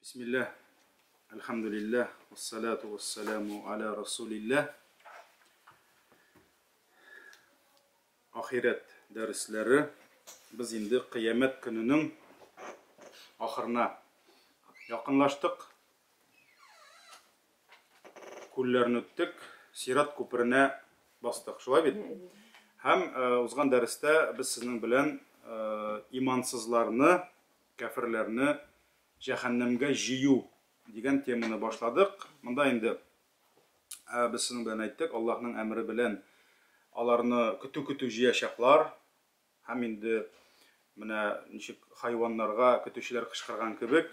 Бисмилләһ, әлхәмдүлилләһ, вәссәлату вәссәламу аля расулилләһ. Ахирәт дәресләре. Без инде кыямәт көненең ахырына якынлаштык. Күлләрне үттек, Сират күперенә бастык. Шулай бит? Һәм узган дәрестә без сезнең белән имансызларны, кәферләрне җәһәннәмгә җыю дигән теманы башладык. Монда инде без сезнең белән әйттек, Аллаһның әмере белән аларны көтү-көтү җыячаклар. Һәм инде менә ничек хайваннарга көтүчеләр кычкырган кебек,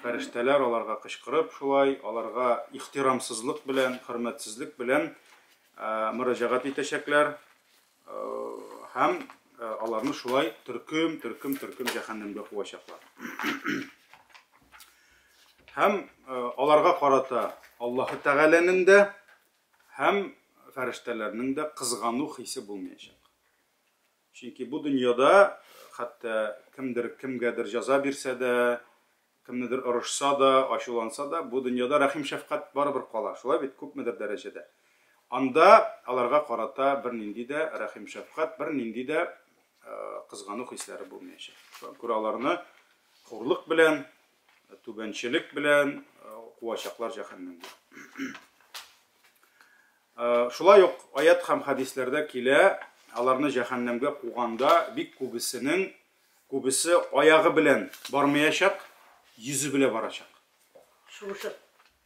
фәрештәләр аларга кычкырып шулай, аларга ихтирамсызлык белән, хөрмәтсезлек белән мөрәҗәгать итәчәкләр. Һәм аларны шулай төркем, төркем, төркем җәһәннәмгә куачаклар. Һәм аларга карата Аллаһы Тәгаләнең дә һәм фәрештәләрнең дә кызгану хисе булмаячак. Чөнки бу дөньяда хәтта кемдер кемгәдер җәза бирсә дә, Кемнедер орышса да, ачуланса да, бу дөньяда рәхим-шәфкать барыбер кала, шулай бит, күпмедер дәрәҗәдә. Анда аларга карата бернинди дә рәхим-шәфкать, бернинди дә кызгану хисләре булмаячак. Шуңа күрә аларны хурлык белән, түбәнчелек белән куачаклар җәһәннәмгә. Шулай ук аят һәм хәдисләрдә килә, аларны җәһәннәмгә куганда бик күбесенең Күбесе аягы белән бармаячак, йөзе белә барачак. Шуышып.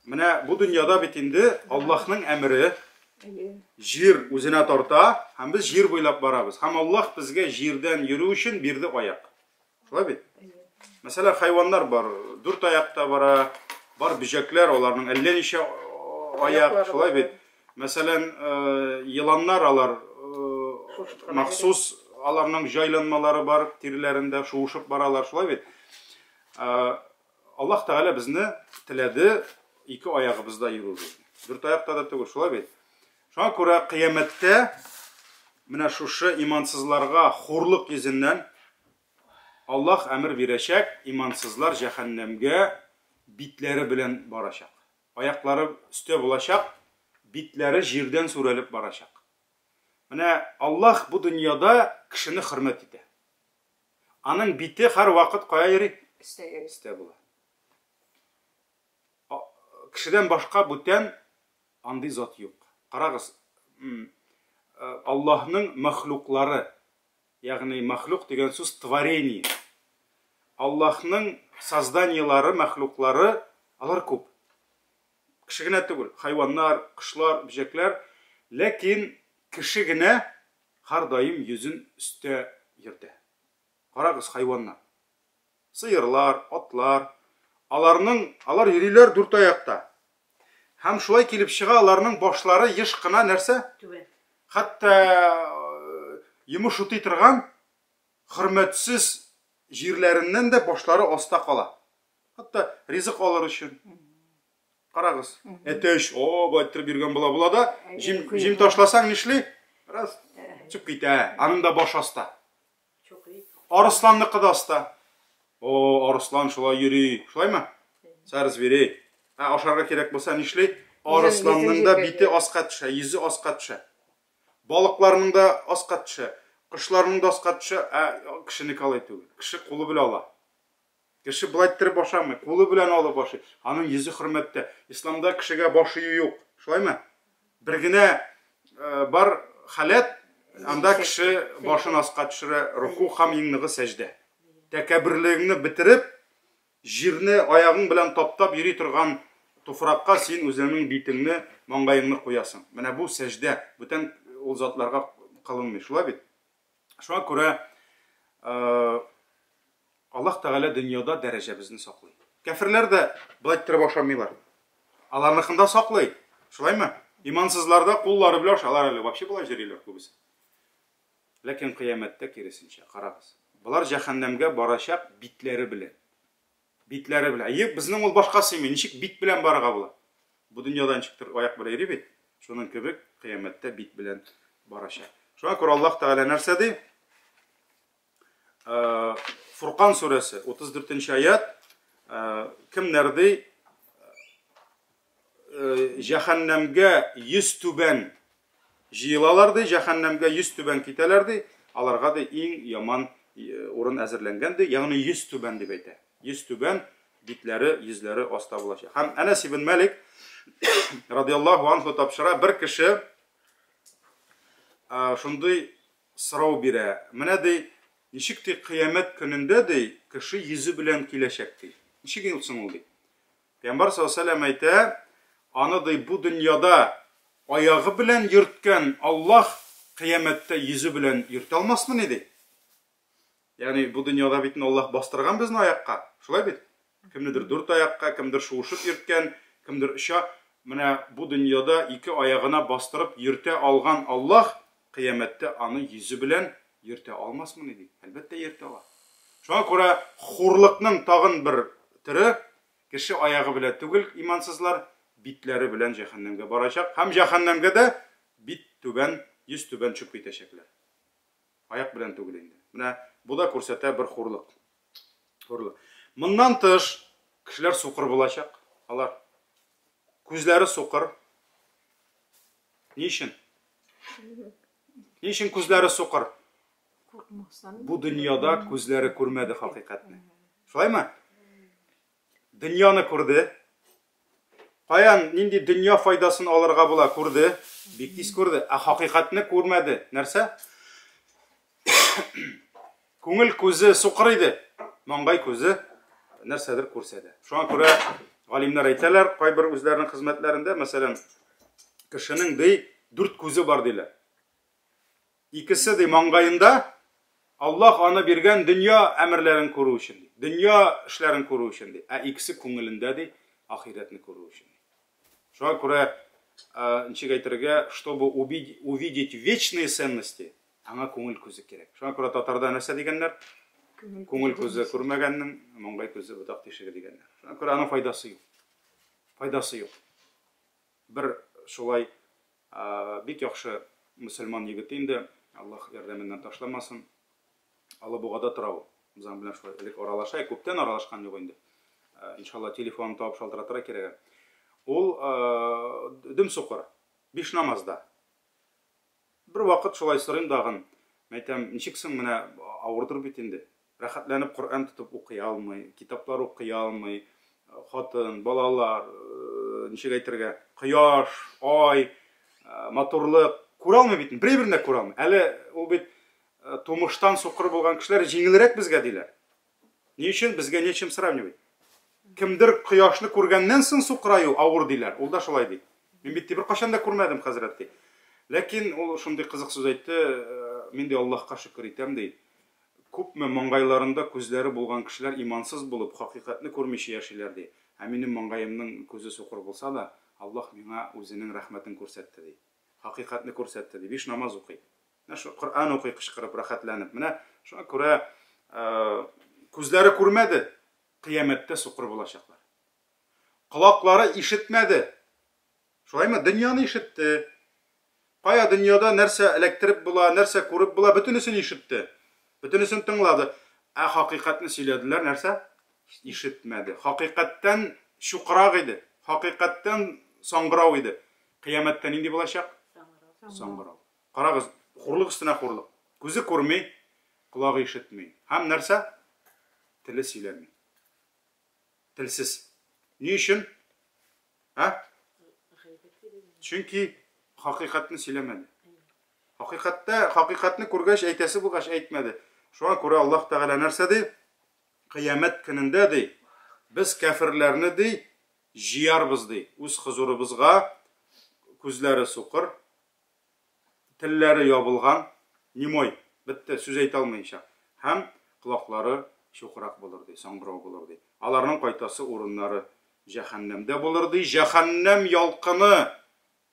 Менә бу дөньяда бит инде Аллаһның әмере, җир үзенә тарта, һәм без җир буйлап барабыз. Һәм Аллаһ безгә җирдән йөрү өчен бирде аяк. Шулай бит? Мәсәлән, хайваннар бар, дүрт аякта бара, бар бөҗәкләр, аларның әллә ничә аяк, шулай бит? Мәсәлән, еланнар алар махсус аларның җайланмалары бар, тиреләрендә шуышып баралар, шулай бит? Аллаһ Тәгалә безне теләде ике аягыбызда йөрү. Дүрт аякта да түгел, шулай бит? Шуңа күрә кыямәттә менә шушы имансызларга хурлык йөзеннән Аллаһ әмер бирәчәк, имансызлар җәһәннәмгә битләре белән барачак. Аяклары өстә булачак, битләре җирдән сүрәлеп барачак. Менә Аллаһ бу дөньяда кешене хөрмәт итә. Аның бите һәрвакыт кая йөри? Өстә йөри. Өстә була. Кешедән башка бүтән андый зат юк. Карагыз, Аллаһның мәхлуклары, ягъни мәхлук дигән сүз творение. Аллаһның созданиелары, мәхлуклары, алар күп. Кеше генә түгел, хайваннар, кошлар, бөҗәкләр. Ләкин кеше генә һәрдаим йөзен өстә йөртә. Карагыз, хайваннар. Сыерлар, атлар, аларның, алар йөриләр дүрт аякта. Һәм шулай килеп чыга, аларның башлары еш кына нәрсә? Түбән. Хәтта йомыш үти торган хөрмәтсез җирләреннән дә башлары аста кала. Хәтта ризык алыр өчен. Карагыз, әтәч, о, болай иттереп йөргән була, була да, җим, җим ташласаң нишли? Раз, чыгып китә. Аның да баш аста. Арысланныкы да аста. О, арыслан шулай йөри. Шулаймы? Царь зверей. Ә ашарга кирәк булса нишли? Арысланның да бите аска төшә, йөзе аска төшә. Балыкларның да аска төшә, кошларның да аска төшә, ә кешенеке алай түгел. Кеше кулы белән ала. Кеше болай иттереп ашамый, кулы белән алып ашый. Аның йөзе хөрмәттә. Исламда кешегә баш ию юк. Шулаймы? Бер генә бар халәт, анда кеше башын аска төшерә, руку һәм иң ныгы сәҗдә. Тәкәбберлегеңне бетереп, Җирне аягың белән таптап йөри торган туфракка син үзеңнең битеңне, маңгаеңны куясың. Менә бу сәҗдә, бүтән ул затларга кылынмый, шулай бит? Шуңа күрә Аллаһ Тәгалә дөньяда дәрәҗәбезне саклый. Кәферләр дә болай иттереп ашамыйлар. Аларныкын да саклый. Шулаймы? Имансызлар да куллары белән ашый. Алар әле вообще болай йөриләр күбесе. Ләкин кыямәттә киресенчә, карагыз. Болар җәһәннәмгә барачак битләре белән. Битләре белән. Әйе, безнең ул башка сыймый. Ничек бит белән барырга була? Бу дөньяда ничектер аяк белән йөри бит. Шуның кебек кыямәттә бит белән барачак. Шуңа күрә Аллаһ Тәгалә нәрсә ди? Фуркан сүрәсе, 34 нче аят. Кемнәр ди, җәһәннәмгә йөз түбән җыелалар ди, җәһәннәмгә йөз түбән китәләр ди, аларга ди иң яман урын әзерләнгән ди, ягъни йөз түбән дип әйтә. Йөз түбән битләре, йөзләре аста булачак. Һәм Әнәс ибн Мәлик радиаллаһу анху тапшыра, бер кеше шундый сорау бирә. Менә ди, ничек ди кыямәт көнендә ди, кеше йөзе белән киләчәк ди. Ничек ул соң ул ди? Пәйгамбәр саллаллаһу алейһи ва әйтә, аны ди бу дөньяда аягы белән йөрткән Аллаһ кыямәттә йөзе белән йөртә алмасмыни ди? Ягъни бу дөньяда бит Аллаһ бастырган безне аякка. Шулай бит? Кемнедер дүрт аякка, кемдер шуышып йөрткән, кемдер оча. Менә бу дөньяда ике аягына бастырып йөртә алган Аллаһ кыямәттә аны йөзе белән йөртә алмасмыни ди? Әлбәттә йөртә ала. Шуңа күрә хурлыкның тагын бер төре кеше аягы белән түгел, имансызлар битләре белән җәһәннәмгә барачак һәм җәһәннәмгә дә бит түбән, йөз түбән төшеп китәчәкләр. Аяк белән түгел инде. Менә бу да күрсәтә бер хурлык. Хурлык. Моннан тыш, кешеләр сукыр булачак. Алар күзләре сукыр. Ни өчен? Ни өчен күзләре сукыр? Бу дөньяда күзләре күрмәде хакыйкатьне. Шулаймы? Дөньяны күрде. Каян нинди дөнья файдасын алырга була күрде. Бик тиз күрде. Ә хакыйкатьне күрмәде. Нәрсә? Күңел күзе сукыр иде. Маңгай күзе нәрсәдер күрсә дә. Шуңа күрә галимнәр әйтәләр, кайбер үзләренең хезмәтләрендә, мәсәлән, кешенең ди дүрт күзе бар диләр. Икесе ди маңгаенда Аллаһ аны биргән дөнья әмерләрен күрү өчен ди. Дөнья эшләрен күрү өчен ди. Ә икесе күңелендә ди ахирәтне күрү өчен ди. Шуңа күрә, ничек әйтергә, чтобы увидеть вечные ценности, аңа күңел күзе кирәк. Шуңа күрә татарда нәрсә дигәннәр? Күңел күзе күрмәгәннең маңгай күзе ботак тишеге дигәннәр. Шуңа күрә аның файдасы юк. Файдасы юк. Бер шулай Бик яхшы мөселман егете инде, Аллаһ ярдәменнән ташламасын. Алабугада тора ул. Без аның белән шулай элек аралаша, күптән аралашкан юк инде. Иншалла, телефонын табып шалтыратырга кирәк. Ул дөм сукыр, биш намазда. Бер вакыт шулай сорыйм дагын, мәйтәм, ничек соң менә авырдыр бит инде. Рәхәтләнеп Коръән тотып укый алмый, китаплар укый алмый, хатын, балалар, ничек әйтергә, кояш, ай, матурлык күрә алмый бит, бер-берен дә күрә алмый. Әле ул бит тумыштан сукыр булган кешеләр җиңелрәк безгә диләр. Ни өчен безгә нечем сравнивать? Кемдер кояшны күргәннән соң сукыраю авыр диләр. Ул да шулай ди. Мин бит беркайчан да күрмәдем, хәзрәт ди. Ләкин ул шундый кызык сүз әйтте, мин ди Аллаһка шөкер итәм ди. Күпме маңгайларында күзләре булган кешеләр имансыз булып, хакыйкатьне күрмичә яшиләр, ди. Ә минем маңгаемның күзе сукыр булса да, Аллаһ миңа Үзенең рәхмәтен күрсәтте, ди. Хакыйкатьне күрсәтте, ди. Биш намаз укый. Менә шул Коръән укый кычкырып, рәхәтләнеп. Менә шуңа күрә күзләре күрмәде, кыямәттә сукыр булачаклар. Колаклары ишетмәде. Шулаймы? Дөньяны ишетте. Кая дөньяда нәрсә эләктереп була, нәрсә күреп була, бөтенесен ишетте. Бөтенесен тыңлады. Ә хакыйкатьне сөйләделәр, нәрсә? Ишетмәде. Хакыйкатьтән чукрак иде. Хакыйкатьтән саңгырау иде. Кыямәттә нинди булачак? Саңгырау. Карагыз, хурлык өстенә хурлык. Күзе күрми, колагы ишетми. Һәм нәрсә? Теле сөйләми. Телсез. Ни өчен? Ә? Чөнки хакыйкатьне сөйләмәде. Хакыйкатьтә, хакыйкатьне күргәч, әйтәсе булгач әйтмәде. Шуңа күрә Аллаһ Тәгалә нәрсә ди? Кыямәт көнендә ди, без кәферләрне ди, җыярбыз ди, үз хозурыбызга, күзләре сукыр, Телләре ябылган, немой, бетте, сүз әйтә алмыйча. Һәм колаклары чукрак булыр, ди, саңгырау булыр, ди. Аларның кайтасы урыннары җәһәннәмдә булыр, ди. Җәһәннәм ялкыны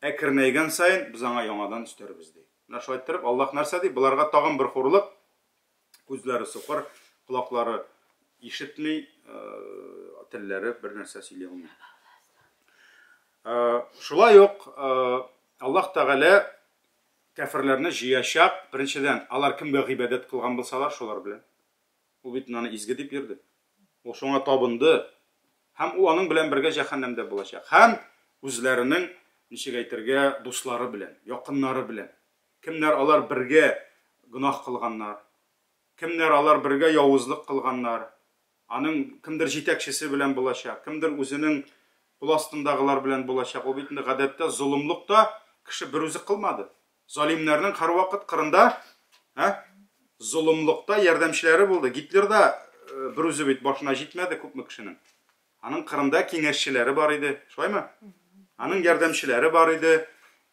әкренәйгән саен, без аңа яңадан өстәрбез, ди. Менә шулай иттереп, Аллаһ нәрсә ди? Боларга тагын бер хурлык, күзләре сукыр, колаклары ишетми, телләре бер нәрсә сөйли алмый. Шулай ук Аллаһ Тәгалә кәферләрне җыячак, беренчедән, алар кемгә гыйбадәт кылган булсалар, шулар белән. Ул бит аны изге дип йөрде. Ул шуңа табынды. Һәм ул аның белән бергә җәһәннәмдә булачак. Һәм үзләренең, ничек әйтергә, дуслары белән, якыннары белән. Кемнәр алар бергә гөнаһ кылганнар, кемнәр алар бергә явызлык кылганнар. Аның кемдер җитәкчесе белән булачак, кемдер үзенең кул астындагылар белән булачак. Ул бит инде гадәттә золымлык та кеше берүзе кылмады. Залимнәрнең һәрвакыт кырында, ә, золымлыкта ярдәмчеләре булды. Гитлер да берүзе бит башына җитмәде күпме кешенең. Аның кырында киңәшчеләре бар иде, шулаймы? Аның ярдәмчеләре бар иде.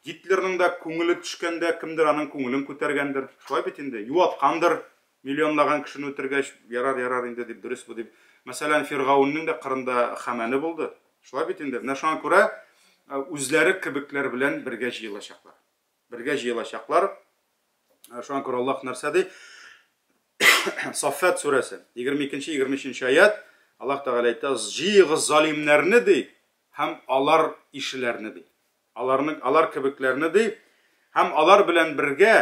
Гитлерның да күңеле төшкәндә кемдер аның күңелен күтәргәндер. Шулай бит инде, юаткандыр. Миллионлаган кешене үтергәч, ярар, ярар инде дип, дөрес бу дип. Мәсәлән, Фиргаунның да кырында Хәмәне булды. Шулай бит инде. Менә шуңа күрә үзләре кебекләр белән бергә җыелачаклар. Бергә җыелачаклар. Шуңа күрә Аллаһ нәрсә ди? Саффат сүрәсе, 22-23 аят. Аллаһ Тәгалә әйтә, җыегыз залимнәрне ди, һәм алар ишеләрне ди. Аларны, алар кебекләрне ди, һәм алар белән бергә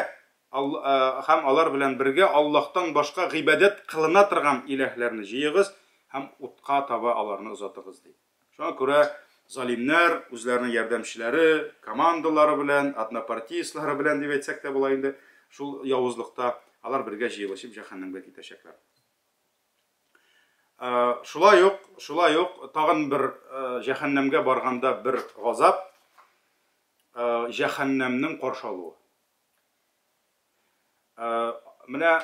һәм алар белән бергә Аллаһтан башка гыйбадәт кылына торган иләһләрне җыегыз һәм утка таба аларны озатыгыз ди. Шуңа күрә залимнәр үзләренең ярдәмчеләре, командалары белән, однопартиецлары белән дип әйтсәк тә була инде, шул явызлыкта алар бергә җыелышып җәһәннәмгә китәчәкләр. Шулай ук, шулай ук тагын бер җәһәннәмгә барганда бер газап, җәһәннәмнең каршы алуы. Менә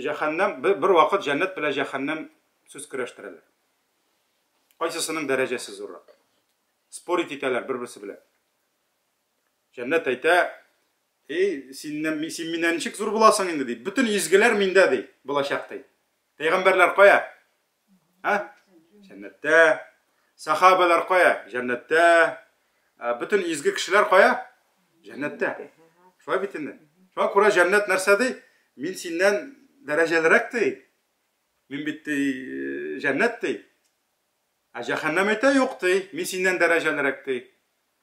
җәһәннәм бер вакыт җәннәт белән җәһәннәм сүз көрәштерәләр. Кайсысының дәрәҗәсе зуррак? Спорить итәләр бер-берсе белән. Җәннәт әйтә, Эй, синнән, син миннән ничек зур буласың инде, ди. Бөтен изгеләр миндә, ди, булачак, ди. Пәйгамбәрләр кая? Ә? Җәннәттә. Сахабалар кая? Җәннәттә. Ә, бөтен изге кешеләр кая? Җәннәттә. Шулай бит инде. Шуңа күрә җәннәт нәрсә ди? Мин синнән дәрәҗәлерәк ди. Мин бит ди, җәннәт ди. Ә җәһәннәм әйтә, юк ди, мин синнән дәрәҗәлерәк ди.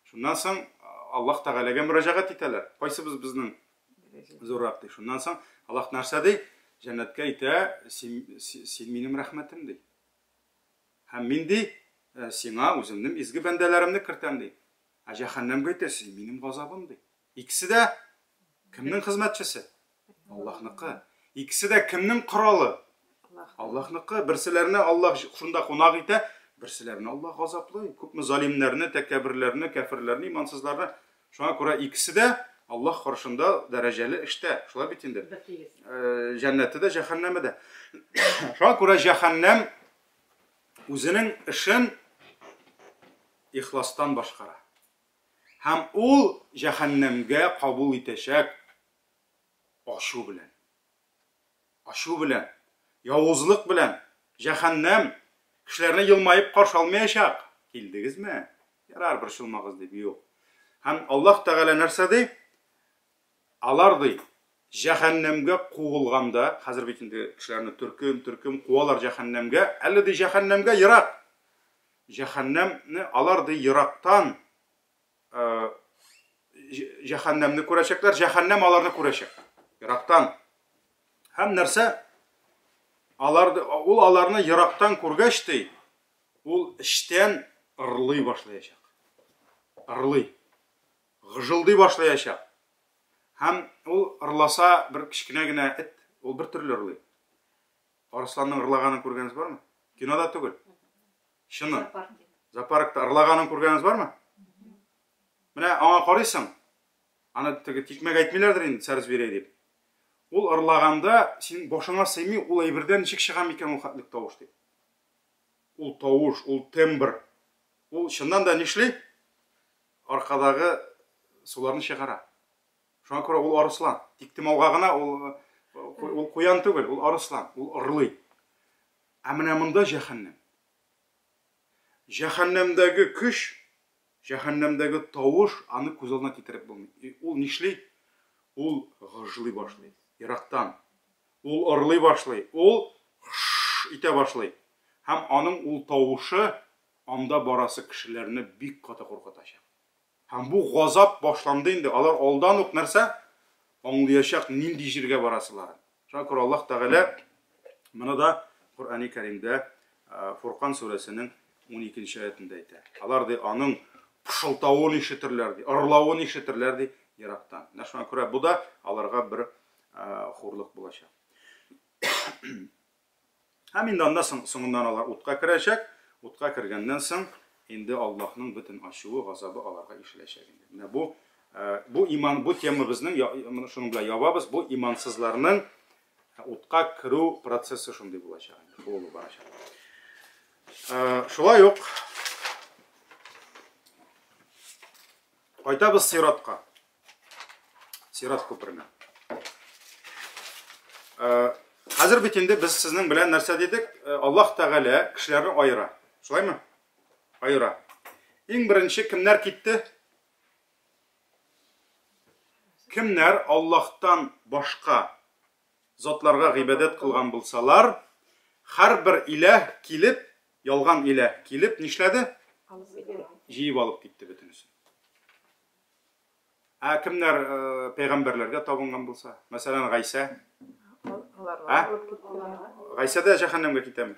Шуннан соң Аллаһ Тәгаләгә мөрәҗәгать итәләр. Кайсыбыз безнең зуррак ди. Шуннан соң Аллаһ нәрсә ди? Җәннәткә әйтә, син, син минем рәхмәтем ди. Һәм мин ди, сиңа үземнең изге бәндәләремне кертәм ди. Ә җәһәннәмгә әйтә, син минем газабым ди. Икесе дә кемнең хезмәтчесе? Аллаһныкы. Икесе дә кемнең коралы? Аллаһныкы. Берселәрне Аллаһ шунда кунак итә, берселәрне Аллаһ газаплый. Күпме залимнәрне, тәкәбберләрне, кәферләрне, имансызларны. Шуңа күрә икесе дә Аллаһ каршында дәрәҗәле эштә. Шулай бит инде. Җәннәте дә, җәһәннәме дә. Шуңа күрә җәһәннәм үзенең эшен ихластан башкара. Һәм ул җәһәннәмгә кабул итәчәк ачу белән. Ачу белән, явызлык белән җәһәннәм кешеләрне елмаеп каршы алмаячак. Килдегезме? Ярар, борчылмагыз дип, юк. Һәм Аллаһ Тәгалә нәрсә ди? Алар ди, җәһәннәмгә куылганда, хәзер бит инде кешеләрне төркем-төркем куалар җәһәннәмгә, әле ди җәһәннәмгә ерак. Җәһәннәмне алар ди ерактан җәһәннәмне күрәчәкләр, җәһәннәм аларны күрәчәк. Ерактан. Һәм нәрсә? Алар ул аларны ерактан күргәч ди, ул эчтән ырлый башлаячак. Ырлый. Гыжылдый башлаячак. Һәм ул ырласа бер кечкенә генә эт, ул бер төрле ырлый. Арысланның ырлаганын күргәнегез бармы? Кинода түгел. Чыны. Зоопаркта ырлаганын күргәнегез бармы? Менә аңа карыйсың, аны теге тикмәк әйтмиләрдер инде, царь зверей дип. Ул ырлаганда синең башыңа сыймый, ул әйбердән ничек чыга микән ул хәтлек тавыш дип. Ул тавыш, ул тембр. Ул чыннан да нишли? Аркадагы суларны чыгара. Шуңа күрә ул арыслан. Тиктомалга гына ул ул куян түгел, ул арыслан, ул ырлый. Ә менә монда җәһәннәм. Җәһәннәмдәге көч, җәһәннәмдәге тавыш аны күз алдына китереп булмый. И ул нишли? Ул гыжлый башлый, ерактан. Ул ырлый башлый, ул ш итә башлый. Һәм аның ул тавышы анда барасы кешеләрне бик каты куркытачак. Һәм бу газап башланды инде. Алар алдан ук нәрсә? Аңлыячак нинди җиргә барасыларын. Шуңа күрә Аллаһ Тәгалә моны да Коръәни Кәримдә Фуркан сүрәсенең 12 нче аятендә әйтә. Алар ди аның пышылтавын ишетерләр ди, ырлавын ишетерләр ди ерактан. Менә шуңа күрә бу да аларга бер хурлык булачак. Һәм инде анда соң, соңыннан алар утка керәчәк. Утка кергәннән соң инде Аллаһның бөтен ачуы, газабы аларга ишеләчәк инде. Менә бу бу иман, бу тема безнең шуның белән ябабыз. Бу имансызларның утка керү процессы шундый булачак инде, шул булып барачак. Шулай ук кайтабыз сиратка. Сират күперенә. Хәзер бит инде без сезнең белән нәрсә дидек? Аллаһ Тәгалә кешеләрне аера. Шулаймы? Аера. Иң беренче кемнәр китте? Кемнәр Аллаһтан башка затларга гыйбадәт кылган булсалар, һәрбер иләһ килеп, ялган иләһ килеп нишләде? Җыеп алып китте бөтенесен. Ә кемнәр пәйгамбәрләргә табынган булса? Мәсәлән, Гайсә. Ә? Гайсә дә җәһәннәмгә китәме?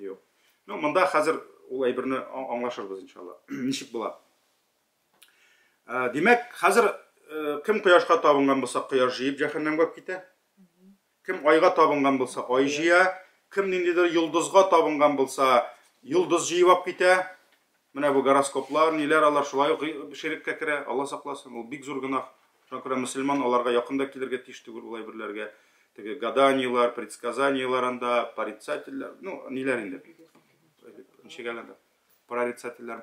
Юк. Ну, монда хәзер ул әйберне аңлашырбыз, иншалла. Ничек була? Димәк, хәзер кем кояшка табынган булса, кояш җыеп җәһәннәмгә китә. Кем айга табынган булса, ай җыя. Кем ниндидер йолдызга табынган булса, йолдыз җыеп алып китә. Менә бу гороскоплар, ниләр алар шулай ук ширеккә керә. Алла сакласын, ул бик зур гөнаһ. Шуңа күрә мөселман аларга якын да килергә тиеш түгел ул әйберләргә. Теге гаданиелар, предсказаниелар анда, порицательләр, ну, ниләр инде. Ничек әле анда? Прорицательләр.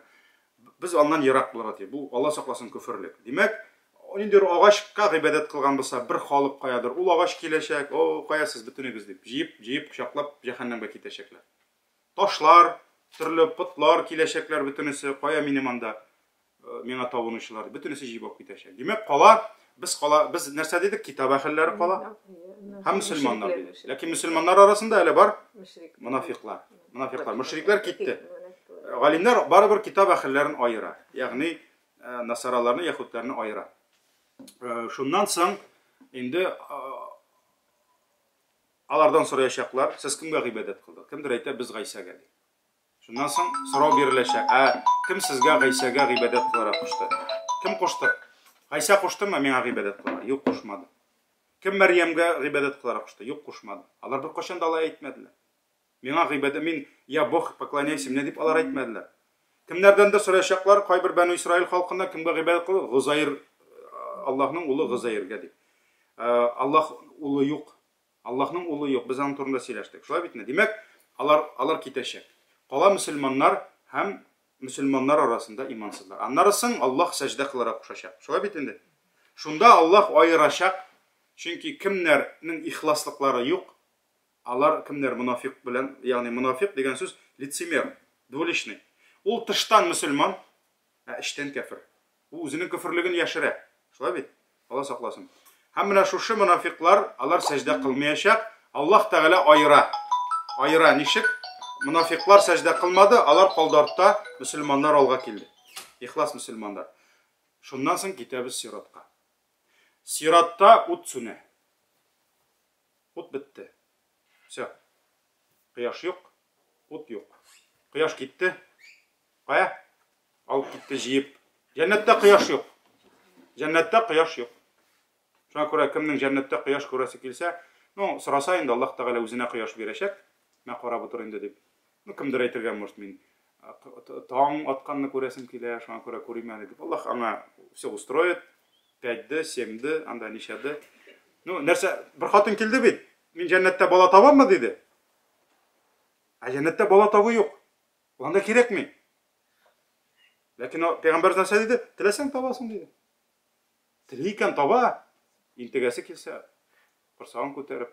Без аннан ерак булырга тиеш. Бу, Алла сакласын, көферлек. Димәк, ниндидер агачка гыйбадәт кылган булса, бер халык каядыр, ул агач киләчәк, о, кая сез бөтенегез дип, җыеп, җыеп, кочаклап җәһәннәмгә китәчәкләр. Ташлар, төрле потлар киләчәкләр бөтенесе, кая минем анда миңа табынучылар, бөтенесе җыеп алып китәчәк. Димәк, кала, без кала, без нәрсә дидек? Китап әһелләре кала һәм мөселманнар дидек. Ләкин мөселманнар арасында әле бар монафиклар. Монафиклар, мөшрикләр китте. Галимнәр барыбер китап әһелләрен аера. Ягъни э, насараларны, яһүдләрне аера. Э, шуннан соң инде э, алардан сораячаклар, сез кемгә гыйбадәт кылдыгыз? Кемдер әйтә, без Гайсәгә ди. Шуннан соң сорау биреләчәк. Ә кем сезгә Гайсәгә гыйбадәт кылырга кушты? Кем кушты? Гайсә куштымы миңа гыйбадәт кылырга? Юк, кушмады. Кем Мәрьямгә гыйбадәт кылырга кушты? Юк, кушмады. Алар беркайчан да алай әйтмәделәр. Миңа гыйбадәт, мин я Бог, поклоняйся мне дип алар әйтмәделәр. Кемнәрдәндер сораячаклар, кайбер Бәнү Исраил халкыннан кемгә гыйбадәт кылды? Гозәир, Аллаһның улы Гозәиргә дип. Аллаһ улы юк. Аллаһның улы юк, без аның турында сөйләштек. Шулай бит инде? Димәк, алар, алар китәчәк. Кала мөселманнар һәм мөселманнар арасында имансызлар. Аннары соң Аллаһ сәҗдә кылырга кушачак. Шулай бит инде? Шунда Аллаһ аерачак, чөнки кемнәрнең ихласлыклары юк, алар кемнәр монафикъ белән, ягъни монафикъ дигән сүз лицемер, двуличный. Ул тыштан мөселман, ә эчтән кәфер. Ул үзенең көферлеген яшерә. Шулай бит? Алла сакласын. Һәм менә шушы монафиклар, алар сәҗдә кылмаячак. Аллаһ Тәгалә аера. Аера ничек? Монафиклар сәҗдә кылмады, алар калды артта, мөселманнар алга килде. Ихлас мөселманнар. Шуннан соң китәбез сиратка. Сиратта ут сүнә. Ут бетте. Все. Кояш юк, ут юк. Кояш китте. Кая? Алып китте җыеп. Җәннәттә кояш юк. Җәннәттә кояш юк. Шуңа күрә кемнең җәннәттә кояш күрәсе килсә, ну, сораса инде Аллаһ Тәгалә үзенә кояш бирәчәк. Мә карап утыр инде дип. Ну, кемдер әйтергә может, мин таң атканны күрәсем килә, шуңа күрә күрим әле дип. Аллаһ аңа все устроит. 5D, 7D, анда ничә D. Ну, нәрсә, бер хатын килде бит. Мин җәннәттә бала табаммы диде. Ә җәннәттә бала табу юк. Ул анда кирәкми. Ләкин пәйгамбәр нәрсә диде? Теләсәң табасың диде. Тели икән таба. Интегәсе килсә, корсагын күтәреп,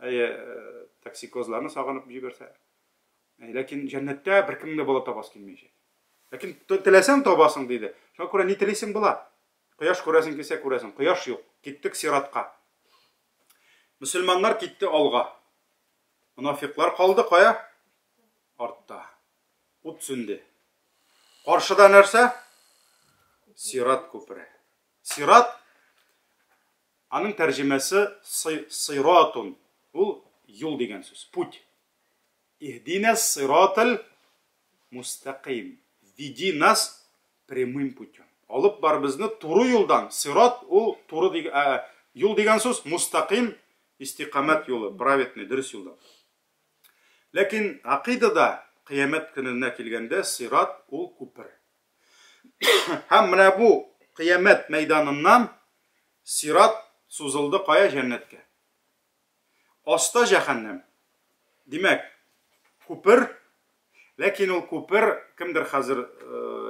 әйе, э, токсикозларны сагынып җибәрсә. Ләкин җәннәттә беркемнең дә бала табасы килмәячәк. Ләкин теләсәң табасың диде. Шуңа күрә ни телисең була. Кояш күрәсең килсә күрәсең. Кояш юк. Киттек сиратка. Мөселманнар китте алга. Монафиклар калды кая? Артта. Ут сүнде. Каршыда нәрсә? Сират күпере. Сират аның тәрҗемәсе сыйратун. Ул юл дигән сүз, путь. Иһдинәс сиратал мустакыйм. Веди нас прямым путем. Алып бар безне туры юлдан. Сират ул туры дигән, юл дигән сүз, мустакыйм истикамәт юлы, праведный, дөрес юлдан. Ләкин акыйдада кыямәт көненә килгәндә сират ул күпер. Һәм менә бу кыямәт мәйданыннан сират сузылды кая җәннәткә. Аста җәһәннәм. Димәк, күпер, ләкин ул күпер кемдер хәзер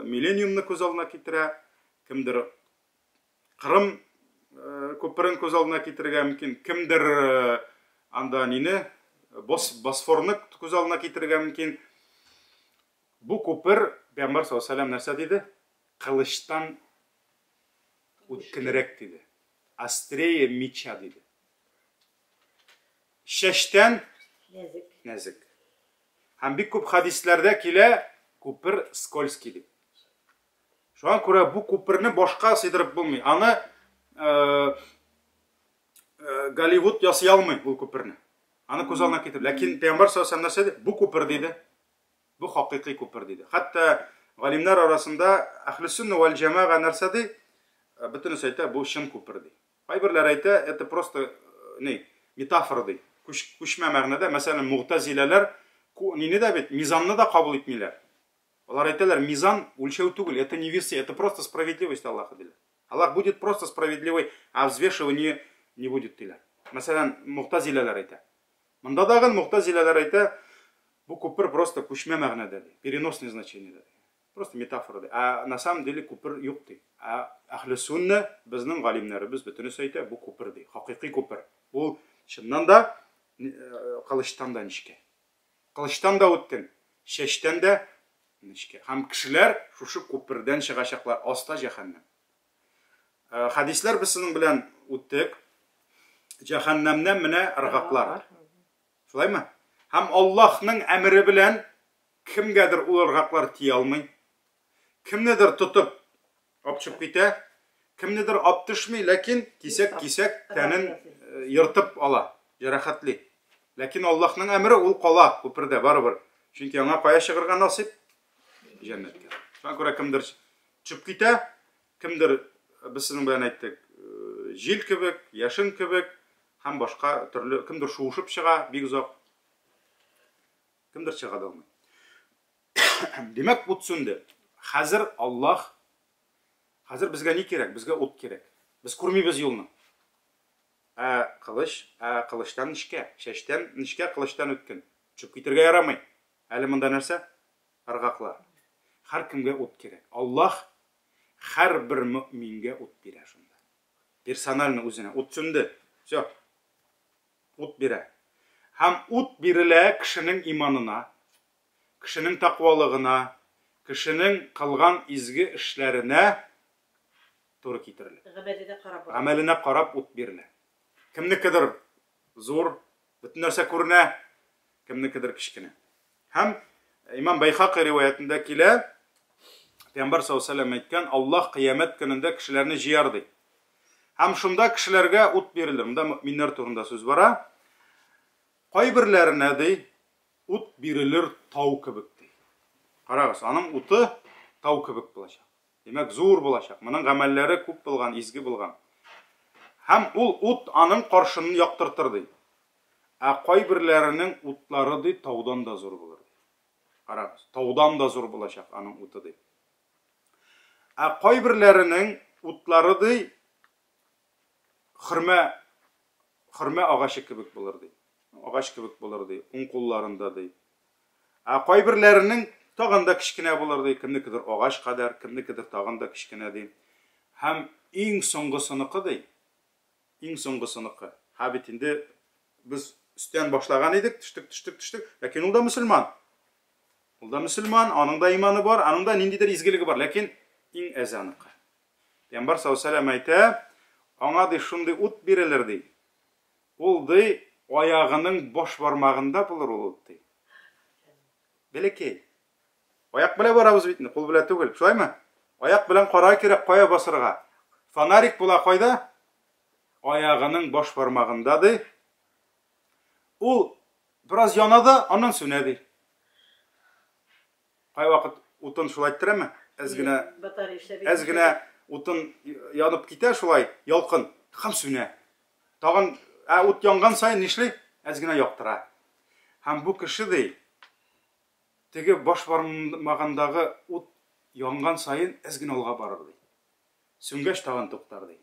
миллениумны күз алдына китерә, кемдер Кырым күперен күз алдына китерергә мөмкин, кемдер анда нине, Босфорны күз алдына китерергә мөмкин. Бу күпер, Пәйгамбәр саллаллаһу алейһи ва сәлләм нәрсә диде? Кылычтан үткенрәк диде. Острее меча диде. Чәчтән нәзек. Нәзек. Һәм бик күп хәдисләрдә килә күпер скользкий дип. Шуңа күрә бу күперне башка сыйдырып булмый. Аны э, э, Голливуд ясый алмый ул күперне. Аны күз алдына китереп. Ләкин Пәйгамбәр саллаллаһу алейһи ва сәлләм нәрсә диде? Бу күпер диде. Бу хакыйкый күпер диде. Хәтта галимнәр арасында әхле сөннә вәл җәмәга нәрсә ди? Бөтенесе әйтә, бу чын күпер ди. Кайберләр әйтә, это просто ни, метафора ди. Күч, күчмә мәгънәдә, мәсәлән, мугтазиләләр нине дә бит, мизанны да кабул итмиләр. Алар әйтәләр, мизан үлчәү түгел, это не весы, это просто справедливость Аллаха диләр. Аллах будет просто справедливый, а взвешивание не будет диләр. Мәсәлән, мугтазиләләр әйтә. Монда дагын мугтазиләләр әйтә, бу күпер просто күчмә мәгънәдә ди, переносное значениедә ди. Просто метафора ди. Ә на самом деле күпер юк ди. Ә әхле сунна, безнең галимнәребез бөтенесе әйтә, бу күпер ди, хакыйкый күпер. Ул чыннан да кылычтан да нечкә. Кылычтан да үткен, чәчтән дә нечкә. Һәм кешеләр шушы күпердән чыгачаклар, аста җәһәннәм. Хәдисләр без сезнең белән үттек. Җәһәннәмнән менә ыргаклар. Шулаймы? Һәм Аллаһның әмере белән кемгәдер ул ыргаклар тия алмый. Кемнедер тотып апчып китә, кемнедер ап төшми, ләкин кисәк-кисәк тәнен ертып ала, җәрәхәтли. Ләкин Аллаһның әмере ул кала күпердә барыбер. Чөнки аңа кая чыгарга насыйп? Җәннәткә. Шуңа күрә кемдер төшеп китә, кемдер, без сезнең белән әйттек, җил кебек, яшен кебек һәм башка төрле, кемдер шуышып чыга бик озак, кемдер чыга да алмый. Димәк, ут сүнде. Хәзер Аллаһ, хәзер безгә ни кирәк? Безгә ут кирәк. Без күрмибез юлны. Ә кылыч, ә кылычтан нечкә, чәчтән нечкә, кылычтан үткен. Төшеп китергә ярамый. Әле монда нәрсә? Ыргаклар. Һәркемгә ут кирәк. Аллаһ һәрбер мөэмингә ут бирә шунда. Персонально үзенә. Ут сүнде. Все. Ут бирә. Һәм ут бирелә кешенең иманына, кешенең тәкъвалыгына, кешенең кылган изге эшләренә туры китерелә. Гамәленә карап. Гамәленә карап ут бирелә. Кемнекедер зур, бөтен нәрсә күренә, кемнекедер кечкенә. Һәм Имам Байхакый риваятендә килә, Пәйгамбәр саллаллаһу алейһи ва сәлләм әйткән, Аллаһ кыямәт көнендә кешеләрне җыяр ди. Һәм шунда кешеләргә ут бирелер. Монда мөэминнәр турында сүз бара. Кайберләренә ди, ут бирелер тау кебек ди. Карагыз, аның уты тау кебек булачак. Димәк, зур булачак. Моның гамәлләре күп булган, изге булган. Һәм ул ут аның каршын яктыртыр ди. Ә кайберләренең утлары, ди, таудан да зур булыр, ди. Карагыз, таудан да зур булачак аның уты, ди. Ә кайберләренең утлары, ди, хөрмә, хөрмә агачы кебек булыр, ди. Агач кебек булыр, ди, уң кулларында, ди. Ә кайберләренең тагын да кечкенә булыр, ди, кемнекедер агач кадәр, кемнекедер тагын да кечкенә, ди. Һәм иң соңгысыныкы, ди, Иң соңгысыныкы. Һә бит инде без өстән башлаган идек, төштек, төштек, төштек. Ләкин ул да мөселман. Ул да мөселман, аның да иманы бар, аның да ниндидер изгелеге бар. Ләкин иң әзе аныкы. Пәйгамбәр саллаллаһу алейһи вәсәлләм әйтә, аңа ди шундый ут бирелер ди. Ул ди аягының баш бармагында булыр ул ут ди. Бәләкәй. Аяк белән барабыз бит инде, кул белән түгел. Шулаймы? Аяк белән карарга кирәк, кая басырга. Фонарик була кайда? Аягының баш бармагында ди. Ул Бераз яна да, аннан сүнә, ди. Кайвакыт утын шулай иттерәме? Әз генә әз генә утын янып китә шулай, ялкын һәм сүнә. Тагын ә ут янган саен нишли? Әз генә яктыра. Һәм бу кеше ди, теге баш бармагындагы ут янган саен әз генә алга барыр ди. Сүнгәч тагын туктар ди.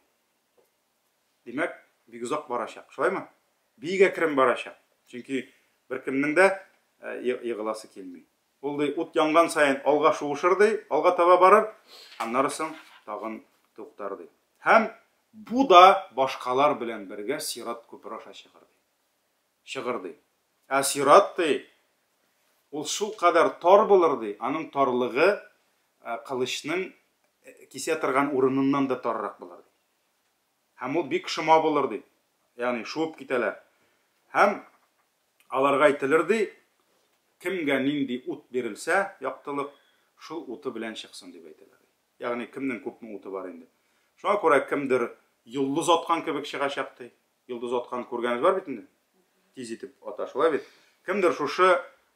Димәк, бик озак барачак. Шулаймы? Бик әкрен барачак. Чөнки беркемнең дә егыласы килми. Ул ди, ут янган саен алга шуышыр ди, алга таба барыр, аннары соң тагын туктар ди. Һәм бу да башкалар белән бергә сират күпере аша чыгыр ди. Чыгыр ди. Ә сират ди, ул шулкадәр тар булыр ди, аның тарлыгы кылычның кисә торган урыныннан да таррак булыр ди. Һәм ул бик шома булыр ди. Ягъни шуып китәләр. Һәм аларга әйтелер ди, кемгә нинди ут бирелсә, яктылык, шул уты белән чыксын дип әйтелер ди. Ягъни кемнең күпме уты бар инде. Шуңа күрә кемдер йолдыз аткан кебек чыгачак ди. Йолдыз аткан күргәнегез бар бит инде. Тиз итеп ата, шулай бит? Кемдер шушы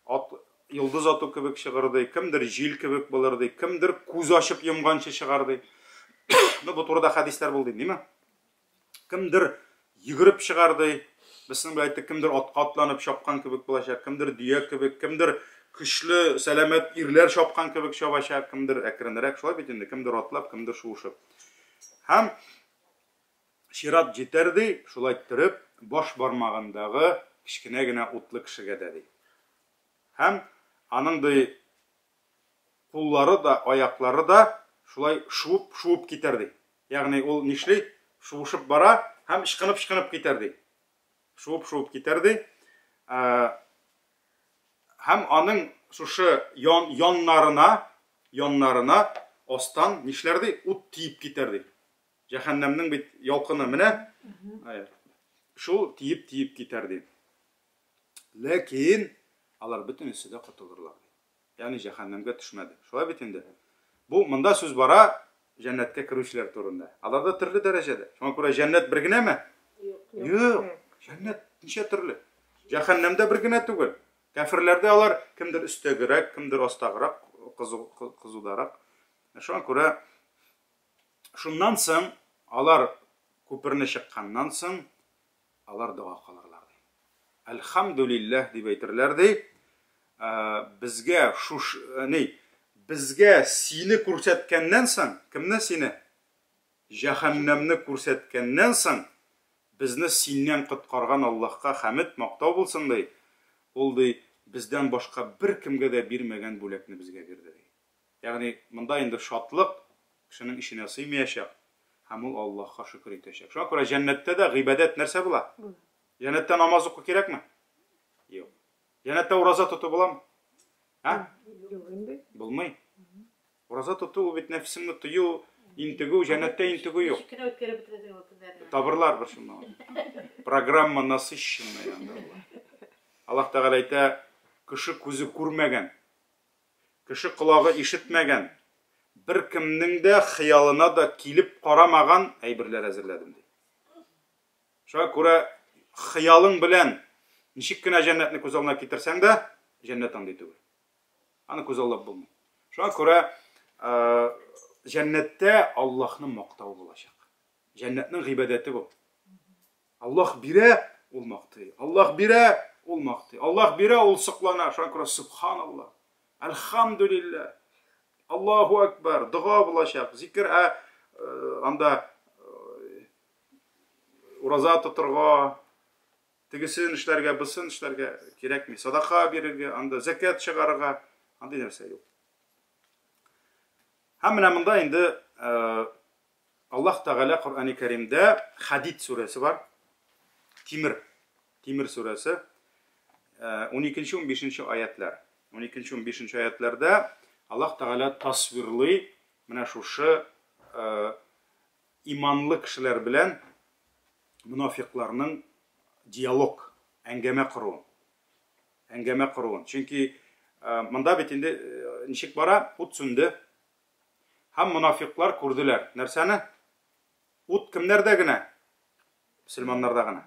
ат, йолдыз ату кебек чыгыр ди, кемдер җил кебек булыр ди, кемдер күз ачып йомганчы чыгар ди. Ну, бу турыда хәдисләр булды, димме? Кемдер йөгереп чыгар ди. Без сезнең белән әйттек, кемдер атка атланып чапкан кебек булачак, кемдер дөя кебек, кемдер көчле, сәламәт ирләр чапкан кебек чабачак, кемдер әкренрәк, шулай бит инде, кемдер атлап, кемдер шуышып. Һәм чират җитәр ди, шулай иттереп, баш бармагындагы кечкенә генә утлы кешегә дә ди. Һәм аның ди куллары да, аяклары да шулай шуып-шуып китәр ди. Ягъни ул нишли? Шуышып бара һәм ычкынып-ычкынып китәр ди. Шуып-шуып китәр ди. Һәм аның шушы ян, яннарына, яннарына астан нишләр ди? Ут тиеп китәр ди. Җәһәннәмнең бит ялкыны менә. Шул тиеп-тиеп китәр ди. Ләкин алар бөтенесе дә котылырлар ди. Ягъни җәһәннәмгә төшмәде. Шулай бит инде. Бу монда сүз бара җәннәткә керүчеләр турында. Алар да төрле дәрәҗәдә. Шуңа күрә җәннәт бер генәме? Юк. Юк. Җәннәт ничә төрле? Җәһәннәмдә бер генә түгел. Кәферләрдә алар кемдер өстәгерәк, кемдер астагырак, кызу, кызударак. Шуңа күрә шуннан соң алар күперне чыкканнан соң алар дога кылырлар ди. Әлхәмдүлилләһ дип әйтерләр ди. Безгә шуш ни, безгә сине күрсәткәннән соң, кемне сине? Җәһәннәмне күрсәткәннән соң, безне синнән коткарган Аллаһка хәмед, мактау булсын ди. Ул ди, бездән башка беркемгә дә бирмәгән бүләкне безгә бирде ди. Ягъни монда инде шатлык кешенең эченә сыймаячак һәм ул Аллаһка шөкер итәчәк. Шуңа күрә җәннәттә дә гыйбадәт нәрсә була? Җәннәттә намаз уку кирәкме? Юк. Җәннәттә ураза тоту буламы? Ә? Юк инде. Булмый. Ураза тоту ул бит нәфесеңне тыю, интегү, җәннәттә интегү юк. Ничек кенә үткәреп бетерәсең ул көннәрне? Табырлар бер шунда. Программа насыщенная анда була. Аллаһ Тәгалә әйтә, кеше күзе күрмәгән, Кеше колагы ишетмәгән, беркемнең дә хыялына да килеп карамаган әйберләр әзерләдем, ди. Шуңа күрә хыялың белән ничек кенә җәннәтне күз алдына китерсәң дә, җәннәт андый түгел. Аны күз аллап булмый. Шуңа күрә җәннәттә Аллаһны мактау булачак. Җәннәтнең гыйбадәте бу. Аллаһ бирә, ул мактый. Аллаһ бирә, ул мактый. Аллаһ бирә, ул соклана. Шуңа күрә субханаллаһ, әлхәмдүлилләһ, Аллаһу акбар, дога булачак, зикер, ә анда ураза тотырга, тегесен эшләргә, бусын эшләргә кирәкми. Садака бирергә, анда зәкят чыгарырга, андый нәрсә юк. Һәм менә монда инде Аллаһ Тәгалә Коръәни Кәримдә Хәдид сүрәсе бар. Тимер. Тимер сүрәсе. 12-15 аятлар. 12-15 аятларда Аллаһ Тәгалә тасвирлый менә шушы иманлы кешеләр белән монафикларның диалог, әңгәмә коруын. Әңгәмә коруын. Чөнки монда бит инде ничек бара? Ут сүнде. Һәм монафикълар күрделәр. Нәрсәне? Ут кемнәрдә генә? Мөселманнарда гына.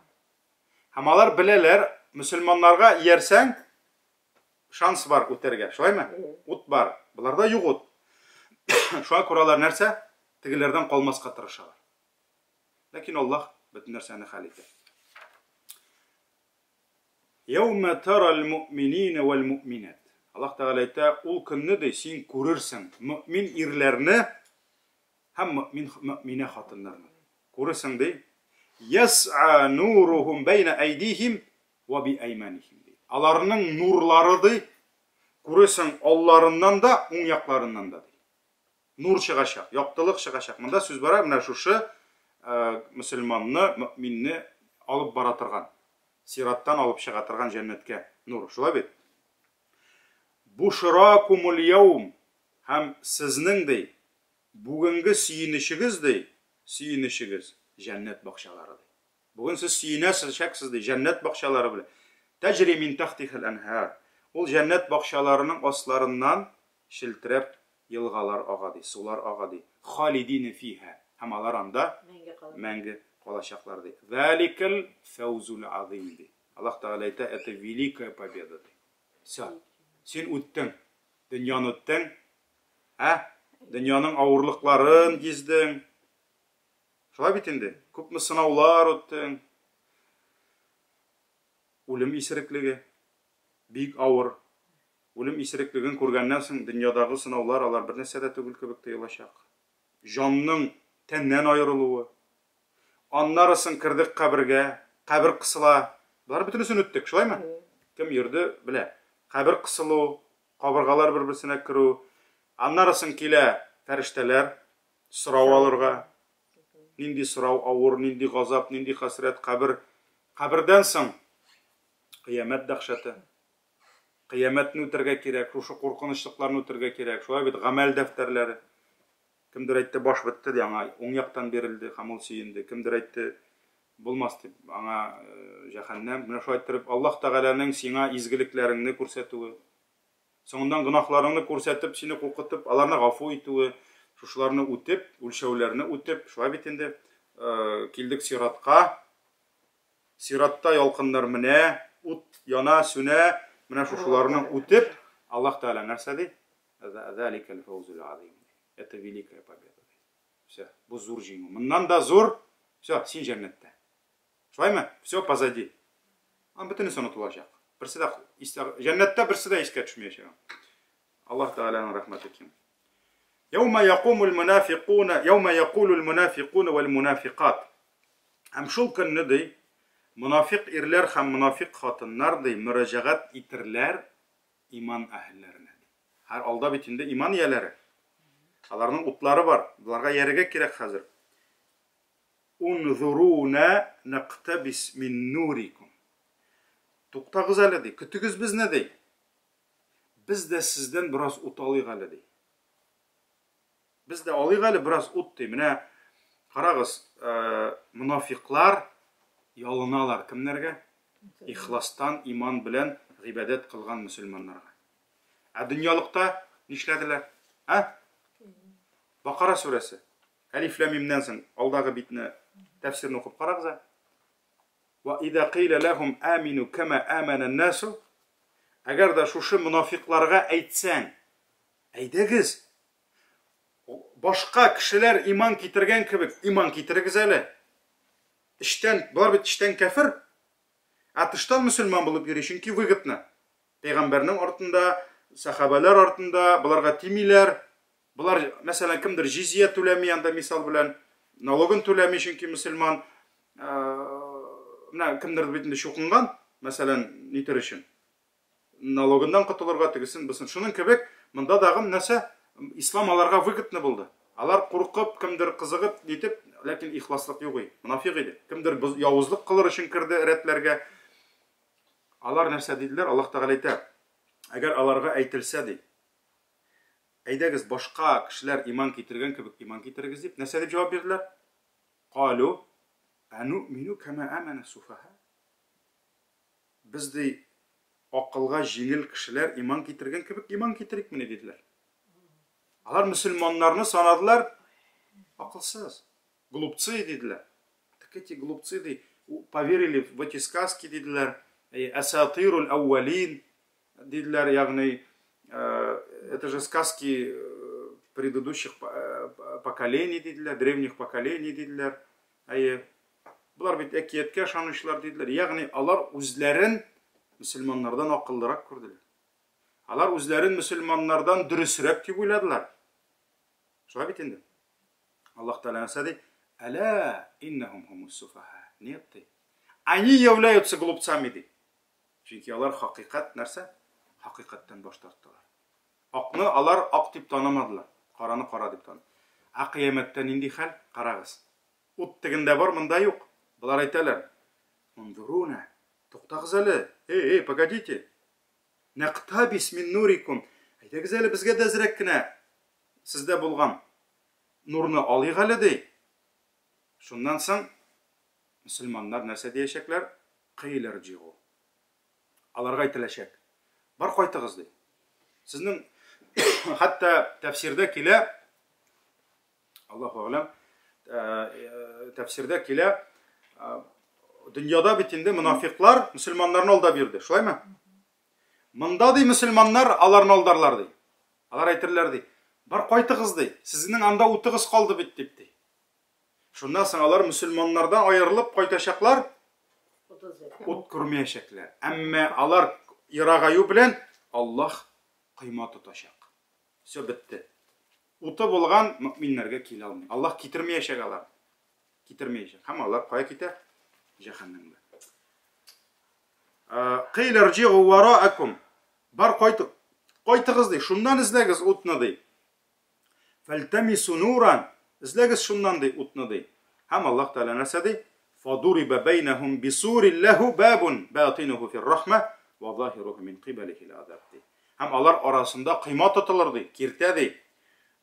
Һәм алар беләләр, мөселманнарга иярсәң, шанс бар үтәргә, шулаймы? Ут бар. Боларда юк ут. Шуңа күрә алар нәрсә? Тегеләрдән калмаска тырышалар. Ләкин Аллаһ бөтен нәрсәне хәл итә. Яумә тарал муъминина вәл муъминат. Аллаһ Тәгалә әйтә, ул көнне ди, син күрерсең мөэмин ирләрне һәм мөэмин мөэминә хатыннарны. Күрерсең ди. Яс'a нурухум бәйнә әйдихим вә би әйманихим ди. Аларның нурлары ди, күрерсең алларыннан да, уң якларыннан да ди. Нур чыгачак, яктылык чыгачак. Монда сүз бара менә шушы мөселманны, мөэминне алып бара торган, сираттан алып чыга торган җәннәткә нур. Шулай бит? Бушракумул яум һәм сезнең ди, бүгенге сөенечегез ди, сөенечегез җәннәт бакчалары ди. Бүген сез сөенәсез, ди, җәннәт бакчалары белән. Тәҗри мин тахтихал әнһар. Ул җәннәт бакчаларының асларыннан челтерәп елгалар ага, ди, сулар ага, ди. Халидина фиһа. Һәм алар анда мәңге калачаклар, ди. Заликал фәүзул азим, ди. Аллаһ Тәгалә әйтә, это великая победа, ди. Всё. Син үттең. Дөньяны үттең. Ә? Дөньяның авырлыкларын гиздең. Шулай бит инде. Күпме сынаулар үттең. Үлем исереклеге бик авыр. Үлем исереклеген күргәннән соң дөньядагы сынаулар алар бер нәрсә дә түгел кебек тоелачак. Җанның тәннән аерылуы. Аннары соң кердек кабергә, кабер кысыла. Болар бөтенесен үттек, шулаймы? Кем йөрде, белә. Кабер кысылу, кабыргалар бер-берсенә керү. Аннары соң килә фәрештәләр сорау алырга. Нинди сорау авыр, нинди газап, нинди хәсрәт, кабер. Кабердән соң кыямәт дәһшәте. Кыямәтне үтәргә кирәк, шушы куркынычлыкларны үтәргә кирәк. Шулай бит гамәл дәфтәрләре. Кемдер әйтте, баш бетте, ди, аңа уң яктан бирелде һәм ул сөенде. Кемдер әйтте, булмас дип, аңа җәһәннәм. Менә шулай иттереп Аллаһ Тәгаләнең сиңа изгелекләреңне күрсәтүе, соңыннан гөнаһларыңны күрсәтеп, сине куркытып, аларны гафу итүе, шушыларны үтеп, үлчәүләрне үтеп, шулай бит инде, килдек сиратка. Сиратта ялкыннар менә, ут яна, сүнә, менә шушыларны үтеп, Аллаһ Тәгалә нәрсә ди? Заликәл фәүзул азим. Это великая победа. Все, бу зур җиңү. Моннан да зур, все, син җәннәттә. Шулаймы? Все позади. Ан бөтенесе онытылачак. Берсе дә истә, җәннәттә берсе дә искә төшмәячәк. Аллаһ Тәгаләнең рәхмәте киң. Яума якумул мунафикуна, яума якулул мунафикуна вәл мунафикат. Һәм шул көнне ди, монафик ирләр һәм монафик хатыннар ди, мөрәҗәгать итерләр иман әһелләренә ди. Һәр алда бит инде иман ияләре. Аларның утлары бар. Боларга иярергә кирәк хәзер. Унзуруна нактабис мин нурикум. Туктагыз әле ди, көтегез безне ди. Без дә сездән бераз ут алыйк әле ди. Без дә алыйк әле бераз ут ди. Менә карагыз, монафиклар ялыналар кемнәргә? Ихластан иман белән гыйбадәт кылган мөселманнарга. Ә дөньялыкта нишләделәр? Ә? Бакара сүрәсе. Әлиф ләм мимнән соң алдагы битне тәфсирен укып карагыз. Ва иза кыйла ләһум амину кама амана насу. Әгәр дә шушы монафикларга әйтсәң, әйдәгез, башка кешеләр иман китергән кебек, иман китерегез әле. Эчтән, болар бит эчтән кәфер, ә тыштан мөселман булып йөри, чөнки выгодно. Пәйгамбәрнең артында, сәхабәләр артында, боларга тимиләр. Болар, мәсәлән, кемдер җизия түләми анда мисал белән, налогын түләми, чөнки мөселман. Менә кемдер бит инде чукынган, мәсәлән, нитер өчен. Налогыннан котылырга тегесен, бусын. Шуның кебек, монда дагы нәрсә, ислам аларга выгодно булды. Алар куркып, кемдер кызыгып, нитеп, ләкин ихласлык юк иде. Монафик иде. Кемдер явызлык кылыр өчен керде рәтләргә. Алар нәрсә диделәр? Аллаһ Тәгалә әйтә, әгәр аларга әйтелсә ди, әйдәгез башка кешеләр иман китергән кебек иман китерегез дип, нәрсә дип җавап бирделәр? Калу ану'мину кама амана суфаха. Без ди акылга җиңел кешеләр иман китергән кебек иман китерикмени диделәр. Алар мөселманнарны санадылар акылсыз, глупцы диделәр. Так эти глупцы ди, поверили в эти сказки диделәр. Әсатирул әүвәлин диделәр, ягъни это же сказки предыдущих поколений диделәр, древних поколений диделәр. Әйе. Болар бит әкияткә ышанучылар диделәр. Ягъни алар үзләрен мөселманнардан акыллырак күрделәр. Алар үзләрен мөселманнардан дөресрәк дип уйладылар. Шулай бит инде. Аллаһ Тәгалә нәрсә ди? Әлә иннахум хумус суфаха. Нет ди. Они являются глупцами ди. Чөнки алар хакыйкать нәрсә? Хакыйкатьтән баш тарттылар. Акны алар ак дип танымадылар. Караны кара дип таныды. Ә кыямәттә нинди хәл? Карагыз. Ут тегендә бар, монда юк. Болар әйтәләр. Унзуруна. Туктагыз әле. Эй, эй, погодите. Нәктабис мин нурикум. Әйдәгез әле безгә дә әзрәк кенә сездә булган нурны алыйк әле ди. Шуннан соң мөселманнар нәрсә диячәкләр? Кыйләрҗигу. Аларга әйтеләчәк. Бар кайтыгыз ди. Сезнең хәтта тәфсирдә килә, Аллаһу әгъләм, тәфсирдә килә, дөньяда бит инде монафиклар мөселманнарны алдап йөрде, шулаймы? Монда ди мөселманнар аларны алдарлар ди. Алар әйтерләр ди, бар кайтыгыз ди, сезнең анда утыгыз калды бит дип ди. Шуннан соң алар мөселманнардан аерылып кайтачаклар, ут күрмәячәкләр. Әмма алар ерагаю белән Аллаһ койма тотачак. Все бетте. Уты булган мөминнәргә килә алмый. Аллаһ китермәячәк алар. Китермәячәк. Һәм алар кая китә? Җәһәннәмгә. Кыйлә рҗигу вараакум. Бар кайты, кайтыгыз ди. Шуннан эзләгез утны ди. Фәлтәмису нуран. Эзләгез шуннан ди утны ди. Һәм Аллаһ Тәгалә нәрсә ди? Фадуриба бәйнәһум бисурин ләһу бабун батинуху фир рахма ва заһируху мин кыйбалихил азаб ди. Һәм алар арасында койма тотылыр ди, киртә ди.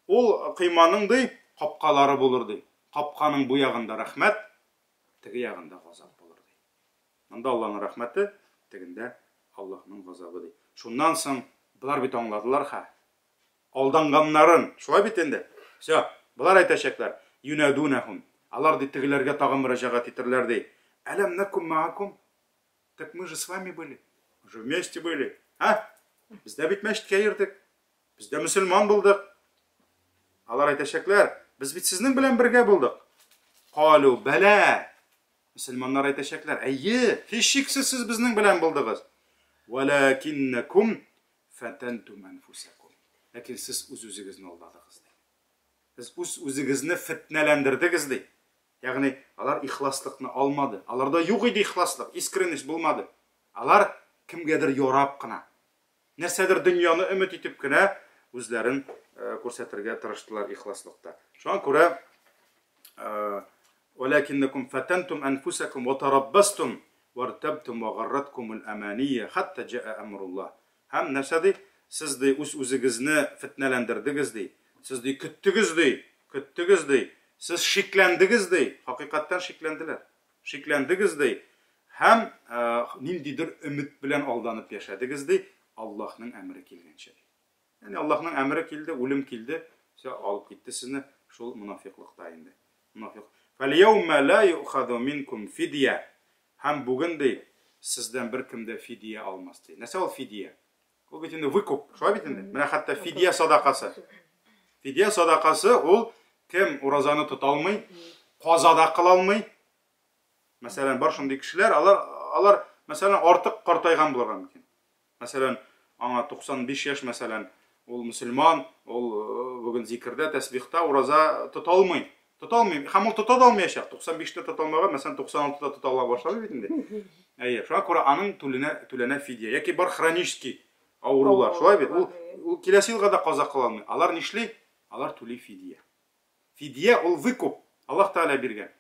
Ул койманың ди капкалары булыр ди. Капканың бу ягында рәхмәт, теге ягында газап булыр ди. Монда Аллаһның рәхмәте, тегендә Аллаһның газабы ди. Шуннан соң болар бит аңладылар хә. Алданганнарын, шулай бит инде. Всё, болар әйтәчәкләр, юнәдүнәһум. Алар ди тегеләргә тагын мөрәҗәгать итерләр ди. Әләм нәкум мәакум? Так мы же с вами были. Мы же вместе были. А? Без дә бит мәчеткә йөрдек. Без дә мөселман булдык. Алар әйтәчәкләр, без бит сезнең белән бергә булдык. Калу бәлә. Мөселманнар әйтәчәкләр, әйе, һичшиксез сез безнең белән булдыгыз. Вәләкиннәкум фәтәнтум әнфусәкум. Ләкин сез үз-үзегезне алдадыгыз, ди. Сез үз-үзегезне фетнәләндердегез, ди. Ягъни алар ихласлыкны алмады. Аларда юк иде ихласлык, искренность булмады. Алар кемгәдер ярап кына, нәрсәдер дөньяны өмет итеп кенә үзләрен күрсәтергә тырыштылар ихласлыкта. Шуңа күрә Вәләкиннәкум фәтәнтум әнфусәкум ва тараббастум вартабтум ва гарраткумул амания хатта җаа әмруллаһ. Һәм нәрсә ди? Сез ди үз-үзегезне фетнәләндердегез ди. Сез ди көттегез ди, көттегез ди. Сез шикләндегез ди, хакыйкатьтән шикләнделәр. Шикләндегез ди һәм ниндидер өмет белән алданып яшәдегез ди, Аллаһның әмере килгәнчә ди. Ягъни Аллаһның әмере килде, үлем килде, всё, алып китте сезне шул монафикълыкта инде. Монафикъ. Фәльяумә ла юхазу минкум фидия. Һәм бүген ди, сездән беркем дә фидия алмас ди. Нәрсә ул фидия? Ул бит инде выкуп, шулай бит инде? Менә хәтта фидия садакасы. Фидия садакасы ул кем уразаны тота алмый, каза да кыла алмый. Мәсәлән, бар шундый кешеләр, алар алар мәсәлән артык картайган булырга мөмкин. Мәсәлән, аңа 95 яшь, мәсәлән, ул мөселман, ул бүген зикердә, тәсбихта, ураза тота алмый. Тота алмый. Һәм ул тота да алмаячак. 95-тә тота алмаган, мәсәлән, 96-да тота ала башлады бит инде. Әйе, шуңа күрә аның түленә, түләнә фидия. Яки бар хронический авырулар. Шулай бит. Ул, ул киләсе елга да каза кыла алмый. Алар нишли? Алар түли фидия. Фидия ул выкуп. Аллаһ Тәгалә биргән.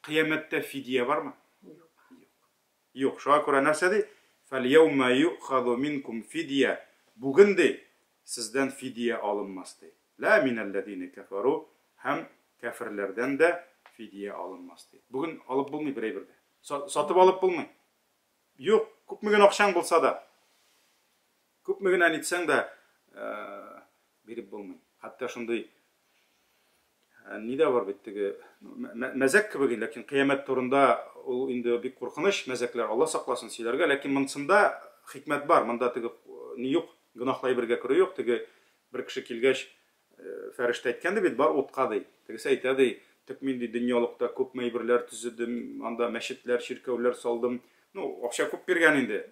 Кыямәттә фидия бармы? Юк. Юк, шуңа күрә нәрсә ди? Фәльяумә юхазу минкум фидия. Бүген, ди, сездән фидия алынмас, ди. Лә минәлләзинә кәфәру, һәм кәферләрдән дә фидия алынмас, ди. Бүген алып булмый бер әйбер дә. Сатып алып булмый. Юк, күпме генә акчаң булса да, күпме генә нитсәң дә, биреп булмый. Хәтта шундый Ни дә бар бит теге мәзәк кебек, ләкин кыямәт турында ул инде бик куркыныч мәзәкләр, Алла сакласын сөйләргә, ләкин монсында хикмәт бар, монда теге ни юк, гөнаһлы әйбергә керү юк, теге бер кеше килгәч, фәрештә әйткән ди бит, бар утка ди. Тегесе әйтә ди, тек мин ди дөньялыкта күпме әйберләр төзедем, анда мәчетләр, чиркәүләр салдым. Ну, акча күп биргән инде.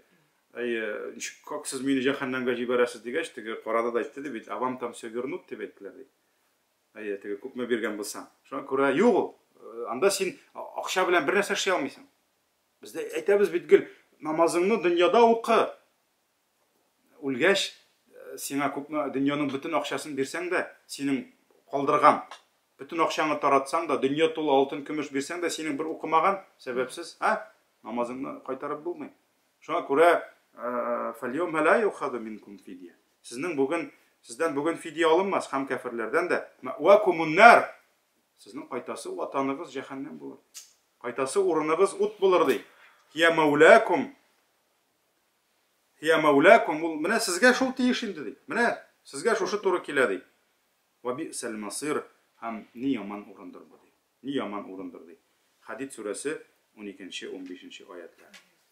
Әйе, ничек, как сез мине җәһәннәмгә җибәрәсез дигәч, теге карады да әйтте ди бит, а вам там все вернут дип әйттеләр ди. Әйе, теге күпме биргән булсаң. Шуңа күрә юк ул. Анда син акча белән бер нәрсә эшли алмыйсың. Без дә әйтәбез бит гел, намазыңны дөньяда укы. Үлгәч, сиңа күпме дөньяның бөтен акчасын бирсәң дә, синең калдырган бөтен акчаңны таратсаң да, дөнья тулы алтын, көмеш бирсәң дә, синең бер укымаган сәбәпсез, а? Намазыңны кайтарып булмый. Шуңа күрә фәльяума ла юхаду минкум фидия. Сезнең бүген сездән бүген фидия алынмас һәм кәферләрдән дә. Мәвакумун-нар. Сезнең кайтасы ватаныгыз җәһәннәм булыр. Кайтасы урыныгыз ут булыр ди. Һия мәүләкум. Һия мәүләкум. Ул менә сезгә шул тиеш инде ди. Менә сезгә шушы туры килә ди. Ва би'сәл масир һәм ни яман урындыр бу ди. Ни яман урындыр ди. Хәдид сүрәсе 12-нче, 15-нче аятлар.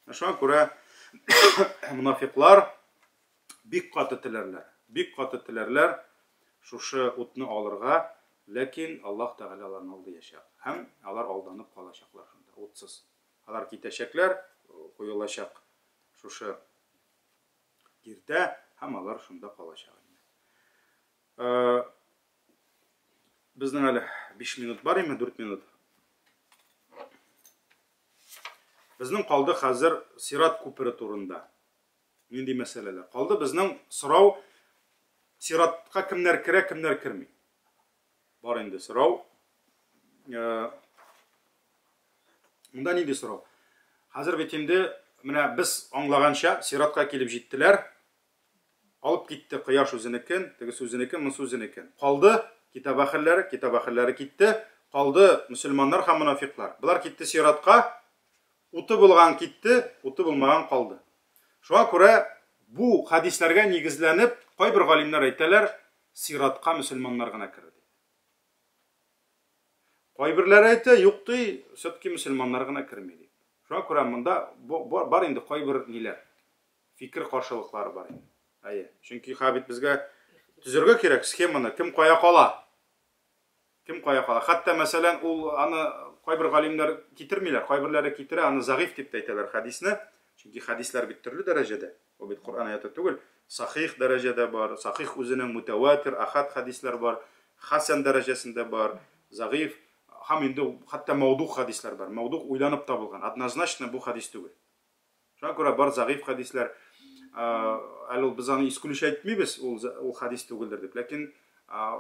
Шуңа күрә мунафиклар бик каты теләрләр. Бик каты теләрләр шушы утны алырга, ләкин Аллаһ Тәгалә аларны алдыячак. Һәм алар алданып калачаклар шунда, утсыз. Алар китәчәкләр, куелачак шушы киртә, һәм алар шунда калачак инде. Безнең әле 5 минут бар име, 4 минут. Безнең калды хәзер Сират күпере турында. Нинди мәсьәләләр? Калды безнең сорау Сиратка кемнәр керә, кемнәр керми. Бар инде сорау. Монда нинди сорау? Хәзер бит инде менә без аңлаганча Сиратка килеп җиттеләр. Алып китте кояш үзенекен, тегесе үзенекен, монысы үзенекен. Калды китап әһелләре, китап әһелләре китте. Калды мөселманнар һәм монафиклар. Болар китте сиратка, уты булган китте, уты булмаган калды. Шуңа күрә бу хәдисләргә нигезләнеп, кайбер галимнәр әйтәләр, сиратка мөселманнар гына керер дип. Кайберләре әйтә, юк ди, все-таки мөселманнар гына керми дип. Шуңа күрә монда бар инде кайбер ниләр. Фикер каршылыклары бар инде. Әйе. Чөнки хә бит безгә төзергә кирәк схеманы, кем кая кала. Кем кая кала. Хәтта мәсәлән, ул аны кайбер галимнәр китермиләр, кайберләре китерә, аны зәгыйфь дип тә әйтәләр хәдисне. Чөнки хәдисләр бит төрле дәрәҗәдә. Ул бит Коръән аяты түгел. Сахих дәрәҗәдә бар, сахих үзенең мутаватир, ахад хәдисләр бар, хәсән дәрәҗәсендә бар, зәгыйфь һәм инде хәтта мәүдуг хәдисләр бар. Мәүдуг уйланып табылган. Однозначно бу хәдис түгел. Шуңа күрә бар зәгыйфь хәдисләр, әле ул без аны исключать итмибез, ул ул хәдис түгелдер дип. Ләкин,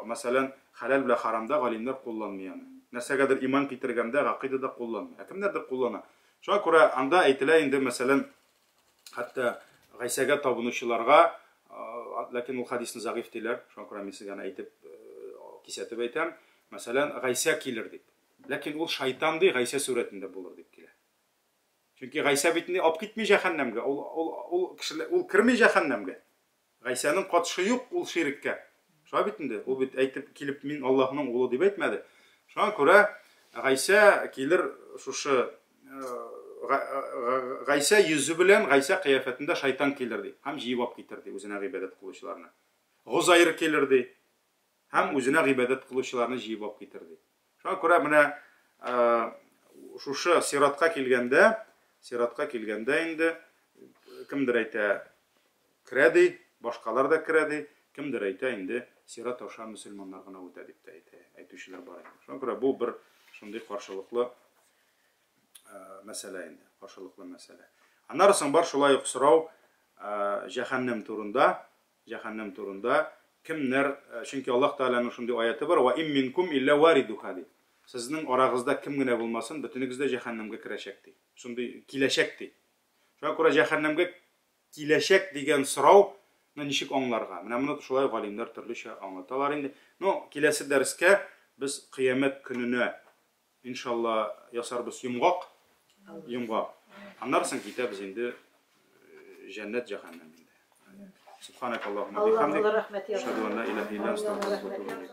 мәсәлән, хәләл белән харамда галимнәр кулланмый аны. Нәрсәгәдер иман китергәндә гакыйдада кулланмый. Ә кемнәрдер куллана. Шуңа күрә анда әйтелә инде, мәсәлән, хәтта Гайсәгә табынучыларга, ләкин ул хәдисне зәгыйфь диләр. Шуңа күрә мин сезгә аны әйтеп, кисәтеп әйтәм. Мәсәлән, Гайсә килер дип. Ләкин ул шайтан ди, Гайсә сурәтендә булыр дип килә. Чөнки Гайсә бит инде алып китми җәһәннәмгә. Ул ул ул кешеләр ул керми җәһәннәмгә. Гайсәнең катышы юк ул ширеккә. Шулай бит инде. Ул бит әйтеп килеп мин Аллаһның улы дип әйтмәде. Шуңа күрә Гайсә килер шушы Гайсә йөзе белән Гайсә кыяфәтендә шайтан килер ди һәм җыеп алып китер ди үзенә гыйбадәт кылучыларны. Гозайр килер ди һәм үзенә гыйбадәт кылучыларны җыеп алып китер ди. Шуңа күрә менә шушы сиратка килгәндә, сиратка килгәндә инде кемдер әйтә керә ди, башкалар да керә ди, кемдер әйтә инде сират аша мөселманнар гына үтә дип тә әйтә, әйтүчеләр бар инде. Шуңа күрә бу бер шундый каршылыклы мәсьәлә инде, каршылыклы мәсьәлә. Аннары соң бар шулай ук сорау җәһәннәм турында. Җәһәннәм турында кемнәр, чөнки Аллаһ Тәгаләнең шундый аяте бар, Ва им минкум илля варидуха ди. Сезнең арагызда кем генә булмасын, бөтенегез дә җәһәннәмгә керәчәк ди. Шундый киләчәк ди. Шуңа күрә җәһәннәмгә киләчәк дигән сорау ны ничек аңларга? Менә моны шулай галимнәр төрлечә аңлаталар инде. Ну, киләсе дәрескә без кыямәт көненә Иншалла, ясарбыз йомгак. Йомгак. Аннары соң китәбез инде җәннәт җәһәннәм инде. Субханакаллаһумма бихамдик. Ашһаду ан ла илаһа илля анта, астагфирука ва атубу илейк.